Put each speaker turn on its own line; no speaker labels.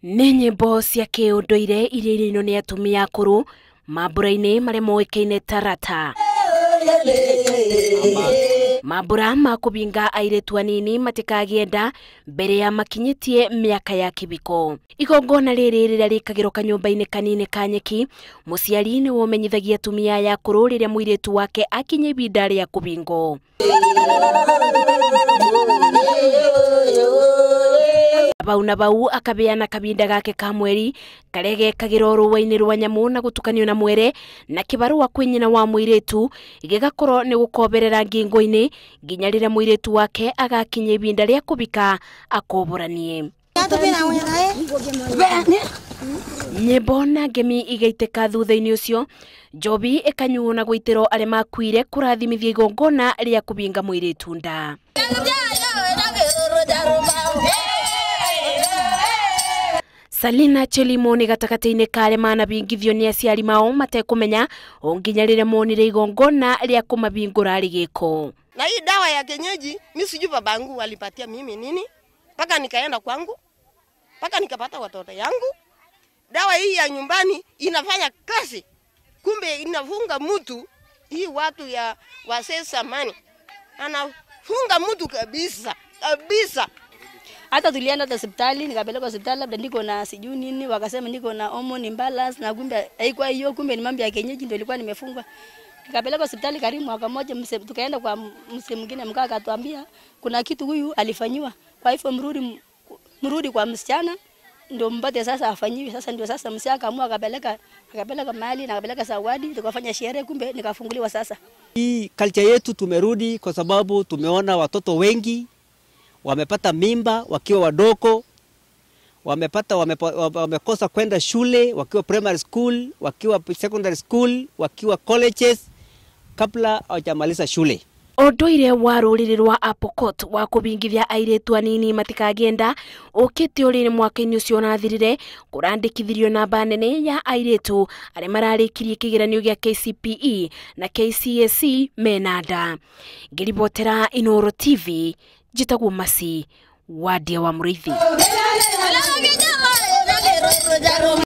Nĩ nyĩmbo cia kĩũndũire iria irinwo nĩ atumia akũrũ mambura-inĩ marĩa moĩkaine ta rata. Mambura ma kũbinga airĩtu anini matikagĩe nda mbere ya makinyĩtie mĩaka ya kĩbiko. Igongona rĩrĩ rĩrĩa rĩkagĩrwo kanyũmba-inĩ kanini ka nyeki, mũciari nĩwe ũmenyithagia atumia aya akũrũ rĩrĩa mũirĩtu wake akinya ibinda rĩa kũbingwo. Bau na bau akabeana kabinda gake ka mweri karĩa gekagĩrwo rũa-inĩ rwa nyamũ na gũtukanio na mwere na kĩbarũa kwĩ nyina wa mũirĩtu gĩgakorwo nĩ gũkoberera ngingo-inĩ nginya rĩrĩa mũirĩtu wake agakinya ibinda rĩa kũbika akoboranie. Nyĩmbo na ngemi igaitĩka thutha-inĩ ũcio, njobi ĩkanyuo na gũitĩrwo arĩa makuire kũrathimithia igongona rĩa kũbinga mũirĩtu nda. Salina Chelimo nĩ gatagatĩ-inĩ ka arĩa manabingithio nĩ aciari mao matekũmenya o nginya rĩrĩa monire igongona rĩa kũmabingũra rĩgĩko.
Na hii dawa ya kienyeji mimi sijui babangu alipatia mimi nini mpaka nikaenda kwangu mpaka nikapata watoto yangu. Dawa hii ya nyumbani inafanya kazi, kumbe inafunga mtu. Hii watu ya wasee samani anafunga mtu kabisa kabisa.
Hata tulienda hospitali, nikapelekwa hospitali, labda niko na sijui nini, wakasema niko na hormone imbalance, na kumbe haikuwa hiyo, kumbe ni mambo ya kienyeji ndio ilikuwa nimefungwa. Nikapelekwa hospitali karibu mwaka mmoja, tukaenda kwa mse mwingine, mkaka akatuambia kuna kitu huyu alifanyiwa, kwa hivyo mrudi kwa msichana ndio mpate sasa afanyiwe. Sasa ndio sasa msichana akaamua akapeleka mahali na akapeleka zawadi, tukafanya sherehe, kumbe nikafunguliwa sasa.
Hii culture yetu tumerudi kwa sababu tumeona watoto wengi wamepata mimba wakiwa wadogo, wamekosa kwenda shule wakiwa primary school, wakiwa secondary school, wakiwa colleges kabla hawajamaliza shule.
Ũndũire wa rũrĩrĩ rwa Apokot wa kũbingithia airĩtu anini matikagĩe nda ũkĩte ũrĩrĩ mwaka-inĩ ũcio ũrathirire kũrandĩkithirio namba nene ya airĩtu arĩa mararĩkirie kĩgeranio gĩa KCPE na KCSE mena nda. Ngĩribotera Inooro TV, njĩtagwo Masi Wadia wa Mũrĩithi.